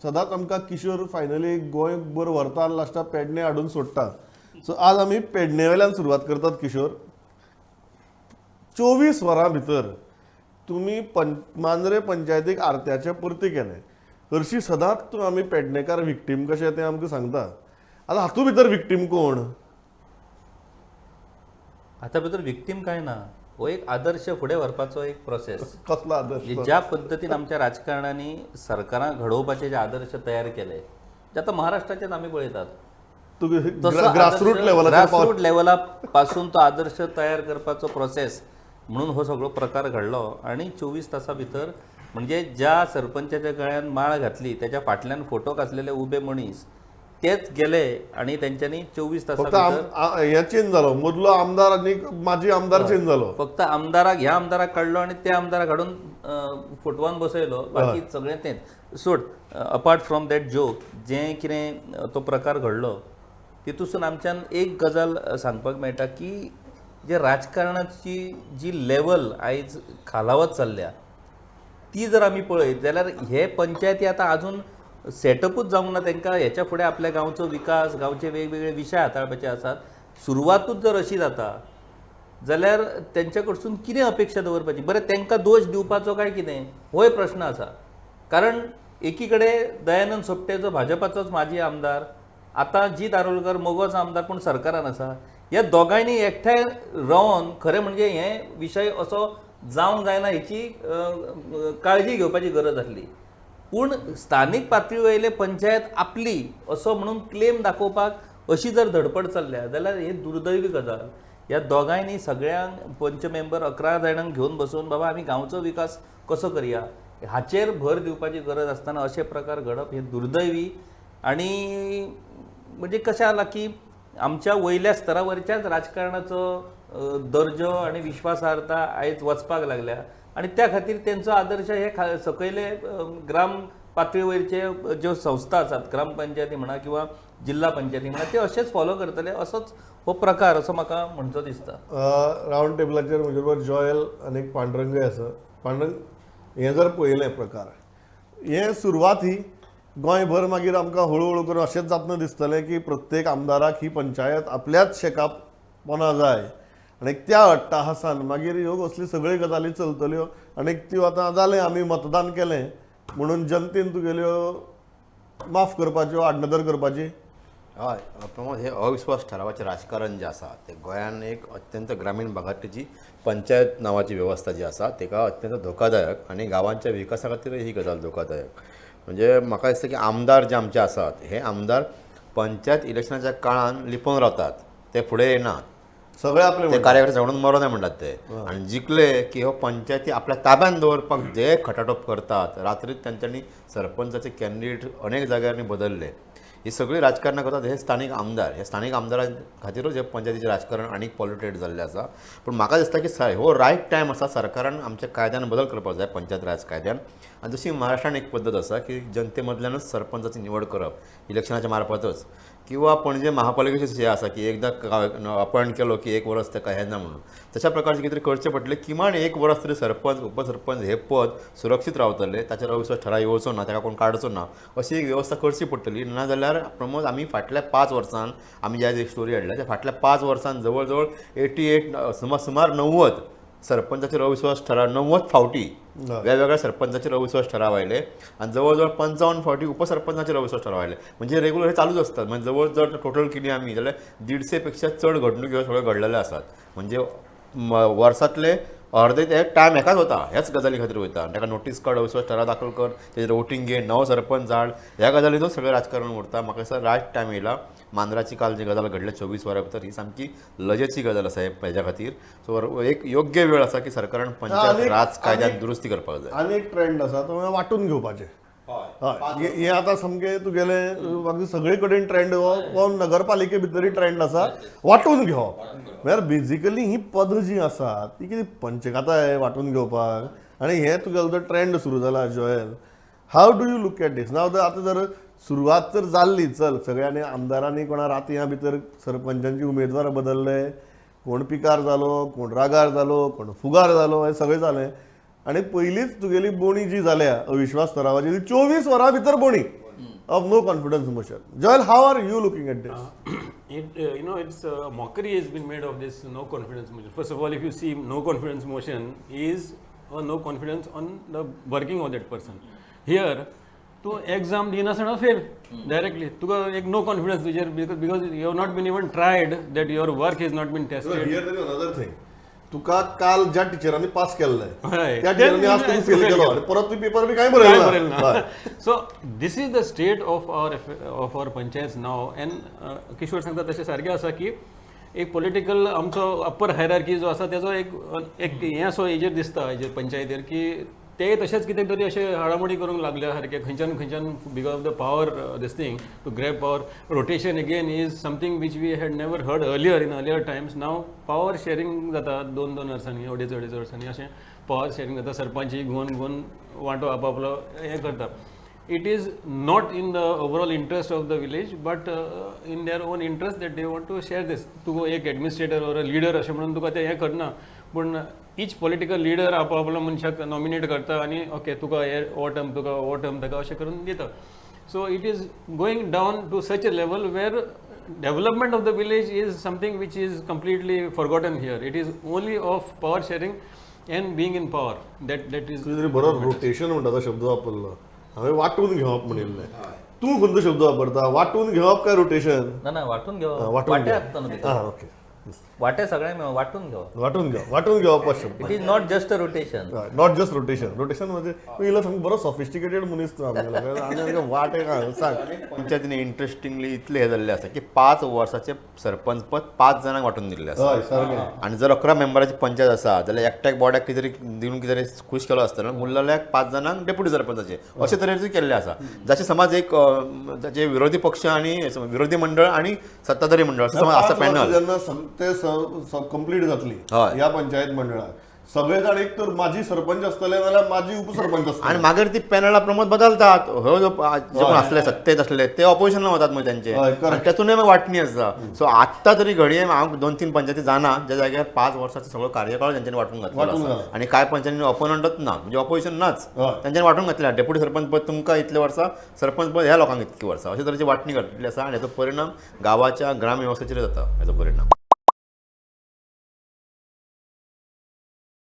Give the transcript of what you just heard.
सदांच आमकां किशोर फायनली गोंयभर व्हरता आनी लास्टाक पेडणे हाडून सोडटा. सो आज आमी पेडणे वेल्यान सुरवात करतात. किशोर, 24 वरां भितर तुमी मांद्रे पंचायतीक आरत्याचें परती केलें. हरशीं सदांच तूं आमी पेडणेकार विक्टीम कशें तें आमकां सांगता. आतां हातूंत भितर विक्टीम कोण? आतां भितर विक्टीम काय ना, हो एक आदर्श फुडें व्हरपाचो एक प्रोसेस. कसलो आदर्श? ज्या पद्दतीन आमच्या राजकारणांनी सरकारां घडोवपाचे जे आदर्श तयार केले ते आतां महाराष्ट्राचेच आमी पळयतात. ग्रासरूट ग्रासरूट लेवला पासून तो आदर्श तयार करपाचो प्रोसेस म्हणून हो सगळो प्रकार घडलो. आनी 24 तासां भितर म्हणजे ज्या सरपंचाच्या गळ्यान माळ घातली त्याच्या फाटल्यान फोटो आसलेले उबे मनीस तेच गेले आनी तेंच्यांनी 24 तासां भितर हे चेंज जालो. मदलो आमदार आनी माजी आमदार चेंज जालो. फक्त आमदाराक ह्या आमदाराक काडलो आनी त्या आमदाराक हाडून फोटवान बसयलो, बाकी सगळें तेंच. सोड, अपार्ट फ्रॉम that joke, जें कितें तो प्रकार घडलो तितूसून आमच्यान एक गजाल सांगपाक मेळटा की जे राजकारणाची जी लेवल आयज खालावत चल्ल्या ती जर आमी पळयत जाल्यार हे पंचायती आतां आजून सेटअपूच जावंक ना. तांकां हेच्या फुडें आपल्या गांवचो विकास, गांवचे वेगवेगळे विशय हाताळपाचे आसात. सुरवातूच जर अशी जाता जाल्यार तेंच्या कडसून कितें अपेक्षा दवरपाची? बरें, तांकां दोश दिवपाचो काय कितें होय प्रश्न आसा. कारण एकी कडेन दयानंद सोपटे जो भाजपाचोच माजी आमदार, आतां जीत आरोलकर मगोचो आमदार पूण सरकारान आसा, ह्या दोगांयनी एकठांय रावन खरें म्हणजे हे विशय असो जावंक जायना हेची काळजी घेवपाची गरज आसली. पूण स्थानीक पातळी वयले पंचायत आपली असो म्हणून क्लेम दाखोवपाक अशी जर धडपड चल्ल्या जाल्यार ही दुर्दैवी गजाल. ह्या दोगांयनी सगळ्यांक पंच मेंबर 11 जाणांक घेवन बसून बाबा आमी गांवचो विकास कसो करया हाचेर भर दिवपाची गरज आसतना अशे प्रकार घडप हे दुर्दैवी. आनी म्हणजे कशें जाला की आमच्या वयल्या स्तरावरच्याच राजकारणाचो दर्जो आनी विश्वासार्हता आयज वचपाक लागल्या आनी त्या खातीर तेंचो आदर्श हे सकयले ग्राम पातळी वयरचे ज्यो संस्था आसात, ग्रामपंचायती म्हणा किंवा जिल्हा पंचायती म्हणा, ते अशेच फॉलो करतले असोच हो प्रकार असो म्हाका म्हणचो दिसता. रावंड टेबलाचेर म्हजे बरोबर जॉयल आनी एक पांडुरंगय आसा. पांडुरंग, हें जर पळयलें प्रकार, हें सुरवात ही गोंयभर मागीर आमकां हळुहळू करून अशेंच जातना दिसतलें की प्रत्येक आमदाराक ही पंचायत आपल्याच शेका पोना जाय आनी त्या अट्टाहासान मागीर ह्यो असल्यो सगळ्यो गजाली चलतल्यो. आनी त्यो आतां जालें आमी मतदान केलें म्हणून जनतेन तुगेल्यो माफ करपाच्यो, आडनदर करपाची. हय प्रमोद, हे अविश्वास ठरावाचें राजकारण जें आसा तें गोंयान एक अत्यंत ग्रामीण भागांतली जी पंचायत नांवाची वेवस्था जी आसा ताका अत्यंत धोकादायक आनी गांवांच्या विकासा खातीर ही गजाल धोकादायक. म्हणजे म्हाका दिसता की आमदार जे आमचे आसात हे आमदार पंचायत इलेक्शनाच्या काळान लिपोवन रावतात, ते फुडें येनात, सगळे आपले ते कार्यकर्ते सांगून मरोना म्हणटात ते. आनी जिखले की हो पंचायती आपल्या ताब्यान दवरपाक जे खटाटोप करतात, रात्रीत तांच्यांनी सरपंचाचे कॅन्डिडेट अनेक जाग्यांनी बदलले. ही सगळी राजकारणां करतात हे स्थानीक आमदार. हे स्थानीक आमदारां खातीरूच हे पंचायतीचें राजकारण आनीक पॉल्युटेड जाल्लें आसा. पूण म्हाका दिसता की हो रायट टायम आसा सरकारान आमच्या कायद्यान बदल करपाक जाय, पंचायत राज कायद्यान. आनी जशी महाराष्ट्रान एक पद्दत आसा की जनते मदल्यानूच सरपंचाची निवड करप इलेक्शनाच्या मार्फतच, किंवा पणजे महापालिकेचे जे आसा की एकदां अपॉयंट केलो की एक वर्स ताका हें ना म्हणून, तशा प्रकारचें कितें तरी करचें पडटलें. किमान एक वर्स तरी सरपंच उपसरपंच हे पद सुरक्षीत रावतलें, ताचेर अविश्वास ठराव येवचो ना, ताका कोण काडचो ना, अशी एक वेवस्था करची पडटली. ना जाल्यार प्रमोद, आमी फाटल्या 5 वर्सांन आमी ज्या एक स्टोरी हाडल्या त्या फाटल्या 5 वर्सांन जवळ जवळ 88 सुमार 90 सरपंचाचेर अविश्वास ठराव, 90 फावटी वेगवेगळ्या सरपंचाचेर अविश्वास ठराव आयले आनी जवळ जवळ 55 फावटी उपसरपंचाचेर अविश्वास ठराव आयले. म्हणजे रेगुलर हे चालूच आसतात. म्हणजे जवळ जवळ टोटल केली आमी जाल्यार 150 पेक्षा चड घडणुकी ह्यो सगळ्यो घडलेल्यो आसात. म्हणजे वर्सांतले अर्दे ते टायम हेकाच वता, ह्याच गजाली खातीर वयता. ताका नोटीस काड, अविश्वास ठराव दाखल कर, तेजेर वोटींग घे, नवो सरपंच हाड, ह्या गजालीचो सगळें राजकारण उरता. म्हाका दिसता रायट टायम येयला. मांद्राची काल जी गजाल घडल्या 24 वरां भितर ही सामकी लजेची गजाल आसा हेज्या खातीर. सो एक योग्य वेळ आसा की सरकारान पंचायत राज कायद्यान दुरुस्ती करपाक जाय. आनी एक ट्रेंड आसा तो वांटून घेवपाचें. हय, हे आतां सामकें तुगेलें बाकी सगळे कडेन ट्रेंड हो नगरपालिके भितरय ट्रेंड आसा वांटून घेवप. म्हळ्यार बेजिकली ही पदां जी आसा ती कितें पंचखाताय वांटून घेवपाक, आनी हे तुगेलो जो ट्रेंड सुरू जाला Joel, how do you look at this now? आतां जर सुरवात तर जाल्ली, चल सगळ्यांनी आमदारांनी कोणा रातयां भितर सरपंचांची उमेदवार बदलले, कोण पिकार जालो, कोण रागार जालो, कोण फुगार जालो, हें सगळें जालें. आनी पयलींच तुगेली बोणी जी जाल्या अविश्वास ठरावाची ती 24 वरां भितर बोणी. of no confidence motion. Joel, how are you looking at this? You know, it's mockery has been made of this no confidence motion. First of all, if you see, no confidence motion is a no confidence on the working of that person. Here, तूं exam दिनासतना fail directly. तुका एक no confidence तुजेर because you have not been even tried, that your work has not been tested. Here there is another thing. तुका काल ज्या टिचरांनी pass केल्लें त्या टिचरांनी आज तुका फेल केलो आनी परत तुवें पेपर बी कांय बरयलें ना. So this is the state of our panchayat now. And Kishore सांगता तशें सारकें आसा की एक पॉलिटिकल आमचो अप्पर हायरार्की जो आसा तेजो एक एक हें असो हेजेर दिसता हेजेर पंचायतीर की ते तशेंच कितें तरी अशें हाडामोडी करूंक लागल्या सारकें खंयच्यान खंयच्यान because of the power this thing to grab power. Rotation again is something which we had never heard earlier in earlier times. Now power sharing जाता दोन दोन वर्सांनी अडेच अडेच वर्सांनी अशें पावर शेअरिंग जाता. सरपंच घेवन घेवन वांटो आपआपलो हें करता. It is not in the overall interest of the village, but in their own interest that they want to share this. तुका एक एडमिनिस्ट्रेटर ऑर अ लिडर अशें म्हणून तुका तें हें करना, पूण ईच पॉलिटिकल लिडर आपआपलो मनशाक नॉमिनेट करता आनी ओके तुका हे हो टर्म तुका हो टर्म ताका अशें करून दिता. So it is going down to such a level where development of the village is something which is completely forgotten here. It is only of power sharing and being in power. That is. तुवें बरो rotation म्हणटा तो शब्द वापरलो, हांवें वांटून घेवप म्हणिल्लें. तूं खंयचो शब्द वापरता, वांटून घेवप काय रोटेशन? ना ना, वांटून घेवप. वांटे आसता न्हू. आं ओके, वाटे सगळे वांटून घेवप. वांटून घेवप, वांटून घेवप शब्द. It is not just a rotation. Not just rotation. Rotation म्हणजे इल्लो सामको बरो सॉफिस्टिकेटेड मनीस तूं आमगेलो. आनी वांटे सांग. पंचायतीन इंट्रस्टिंगली इतलें हें जाल्लें आसा की 5 वर्साचें सरपंच पद 5 जाणांक वांटून दिल्लें आसा. हय सारकें. आनी जर 11 मेंबराची पंचायत आसा जाल्यार एकट्याक बोड्याक कितें तरी दिवन कितें तरी खूश केलो आसतना उरलेल्याक 5 जाणांक डेप्युटी सरपंचाचे अशे तरेचें केल्लें आसा. जशें समज एक जाचे विरोधी पक्ष आनी विरोधी मंडळ आनी सत्ताधारी मंडळ अशें समज आसा पॅनल, जेन्ना ते कंप्लीट जातली ह्या पंचायत मंडळात सगळे जाण एक तर माजी सरपंच आसतले नाल्यार माजी उपसरपंच आसतले, आनी मागीर ती पॅनला प्रमाण बदलतात. हो जो कोण आसले सत्तेत आसले ते ऑपोजिशनान वतात मागीर तेंचे, तातूंतय मागीर वांटणी आसता. सो आत्तां तरी घडये हांव 2-3 पंचायती जाणा ज्या जाग्यार 5 वर्साचो सगळो कार्यकाळ तेंच्यांनी वांटून घातलो आसा आनी कांय पंचायतींनी ऑपोनंटच ना, म्हणजे ऑपोजिशन नाच, तेंच्यांनी वांटून घातल्या. डेप्युटी सरपंच पद तुमकां इतले वर्सां, सरपंच पद ह्या लोकांक इतकी वर्सां, अशे तरेची वांटणी घातलेली आसा आनी हेचो परिणाम गांवाच्या ग्रामवेवस्थेचेर जाता. हेचो परिणाम